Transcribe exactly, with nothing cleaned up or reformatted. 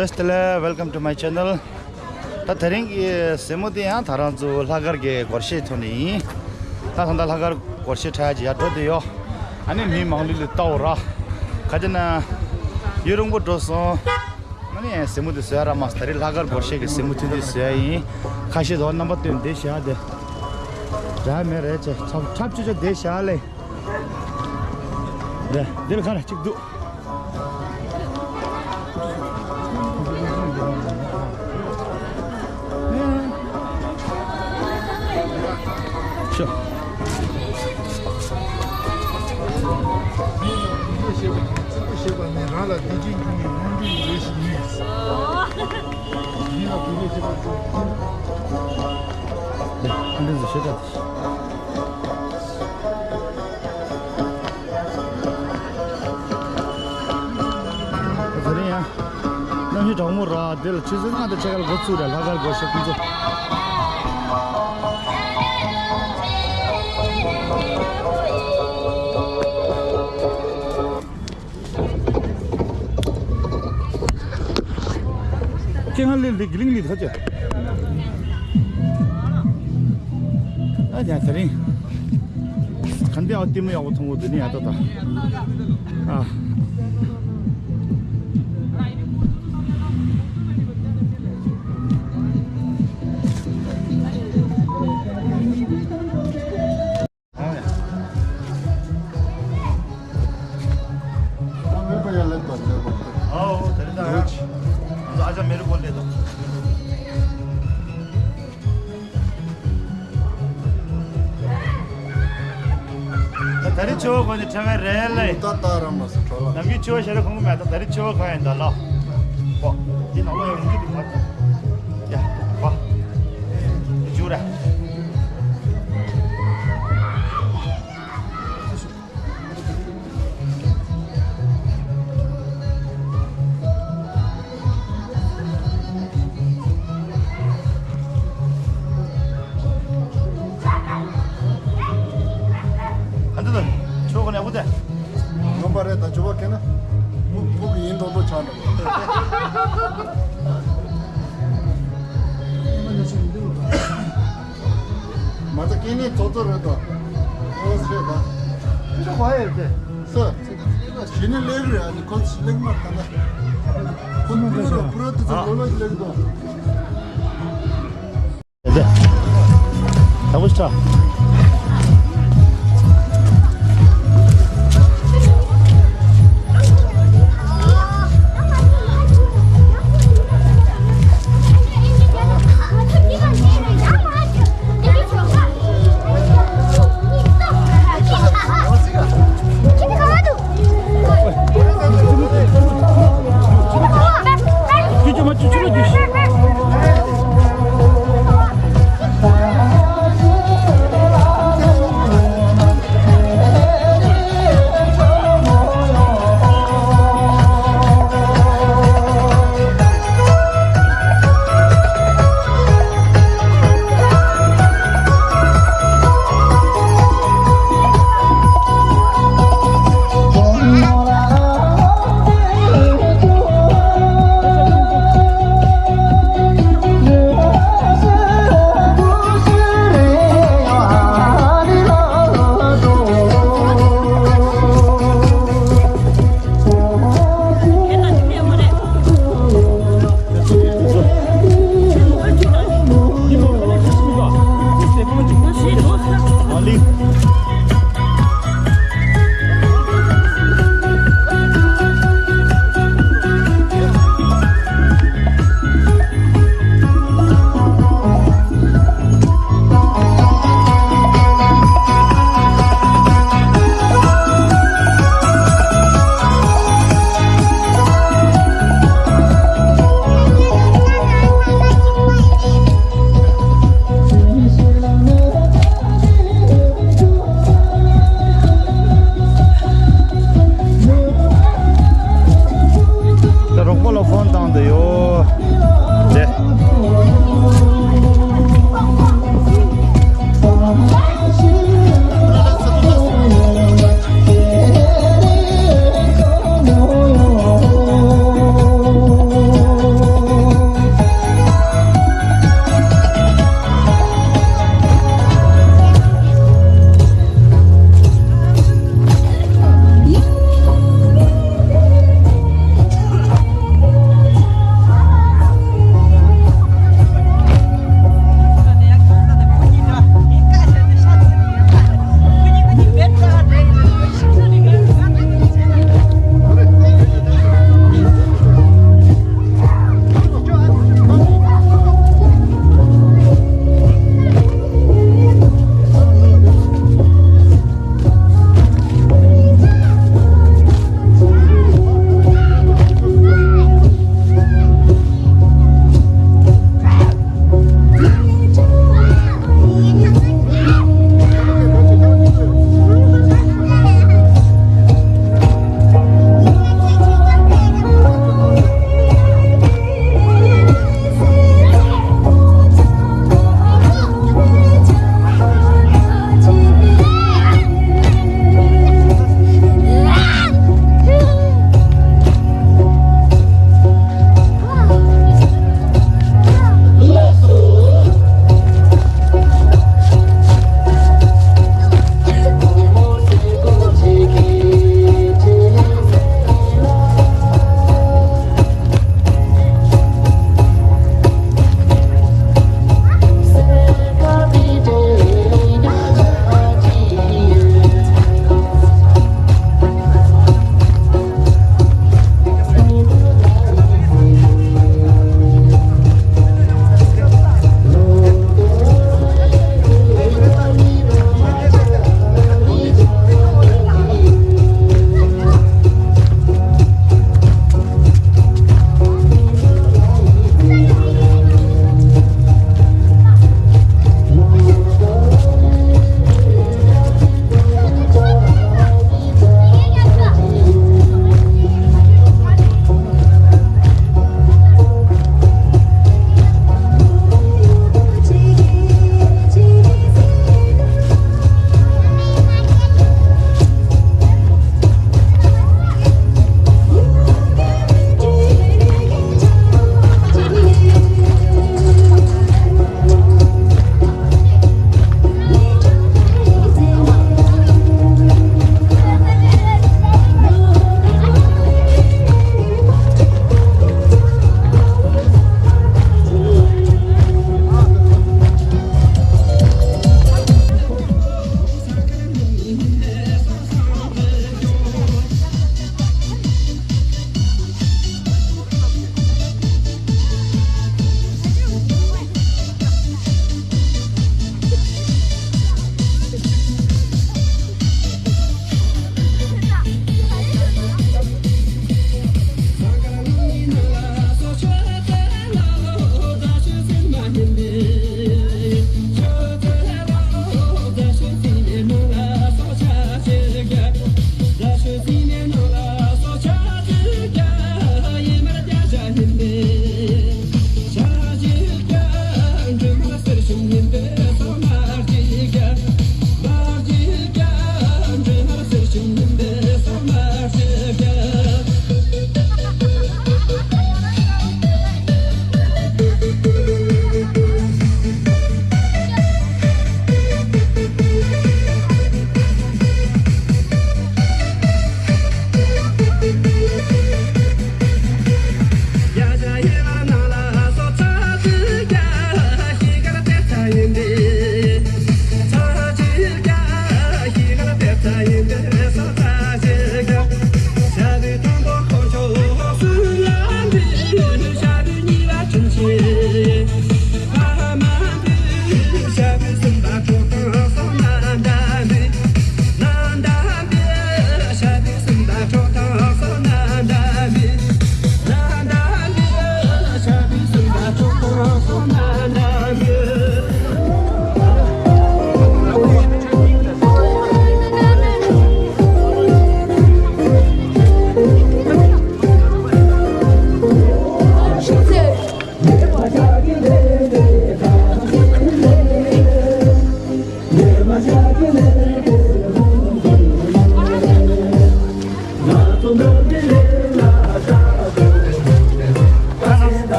བཀྲ་ཤིས་བདེ་ལེགས། Welcome to my channel. ད་དེ་རིང་གི་གཟིགས་མོ་དེ་ཡང་ད་རང་ཚོ་ལྷག་དཀར་གྱི་སྒོར་གཞས་ཐོག་ནས་ཡིན། ད་ད་ལྟ་ལྷག་དཀར་སྒོར་གཞས་འཁྲབ་ཡག་ཅིག་ཡར་འགྲོ་བསྡད་ཡོད། ཨ་ནི་མི་མང་ལུས་ལུས་ལྟ་འོ་ར། ག་ཅི་ན། ཡུན་རིང་པོ་འགྲོ་སོང་། ཨ་ནི་གཟིགས་མོ་དེ་བཟོ་ཡ་རག་མ་སོང་། ད་རེས་ལྷག་དཀར་སྒོར་གཞས་ཀྱི་གཟིགས་མོ་ཐུང་ཐུང་བཟོ་ཡ་ཡིན། ཁ་ཤས་དོ་རྣམ་པ་སྟོན་བསྡད་བཞག་དེ། རག་མེད་རེད་ཅེ། འཁྲབ་འཁྲབ་ཆུ་ཆུ་བསྡད་བཞག་ལེ། རེད། འདིར་ཁ་ར་གཅིག་འདུག་ཤོ། ཞེས་པ་ནི་རང་ལ་བདེ་སྐྱིད་འབྱུང་བའི་དབང་སྒྱུར་རེ་ཞིག་ཡིན། མི་ལ་བུ་རེ་ཞེས་པ་ཚོ། ཨ་འདི་ཚོ་ཤེས་ད། དེ་རིང་ཡང་གནམ་གཤིས་གྲང་མོ་ར། དེ་ལ་ཆུ་ཚོད་ལྔ་དང་ཕྱེད་ཀ་ལ་འགོ་ཚུགས་ར། ལྷག་དཀར་སྒོར་གཞས་ཁོང་ཚོ། ཁྱེད་ང་ལི་ལི་གི་ལིང་ལི་ཐ་ཅེ། ཨ་ཡ་དེ་རིང་། ག་འདི་ཨ་ལྟད་མོ་ཡག་པོ་མཐོང་གོ་འདི་ནི་ཡ་ཏོ་ཏ། ཨ། ད་རེས་ཆུ་བོ་ཁོ་ནི་ཁྲ་བའི་རེད་ལེ། ད་ད་ར་མ་སུ་ཁྲོ་ལ། ནམ་རྒྱུན་ཆུ་བོ་ཞེ་ར་ཁོང་གི་མེད། ད་ད་རེས་ཆུ་བོ་ཁ་ཡིན་ད་ལོ། ཨོ། འདི་ནང་ལོ་ཡང་འདི་འདུག་མ། ཡ། བ། འདི་འཇུ་ར། ག་འདི་དང་ཆོག་ག་ནས་བུ་དེ། ངོ་མ་རེད་ད་ཇོ་བ་ཁེ་ན། ཕུག་ཕུག་ཡིན་མདོག་མདོག་ཆགས་འགྲོ། མ་ད་སྐྱེ་གནས་ཚོགས་གཙོ་རེད་དོ། ཨོ་ཟེར་ད། ཁྱོད་ག་ཡོད་དེ། ས། ཞི་ནི་ལེགས་རེད། ཨ་ནི་ཁོ་ལེགས་མ་ད་ན། ཁོ་ནི་ལེགས་རེད། ཁོ་ར་དུ་ཚོ་ལོ་ལོ་ཞིག་ལེགས་དོ། ད་བུ་ཤ།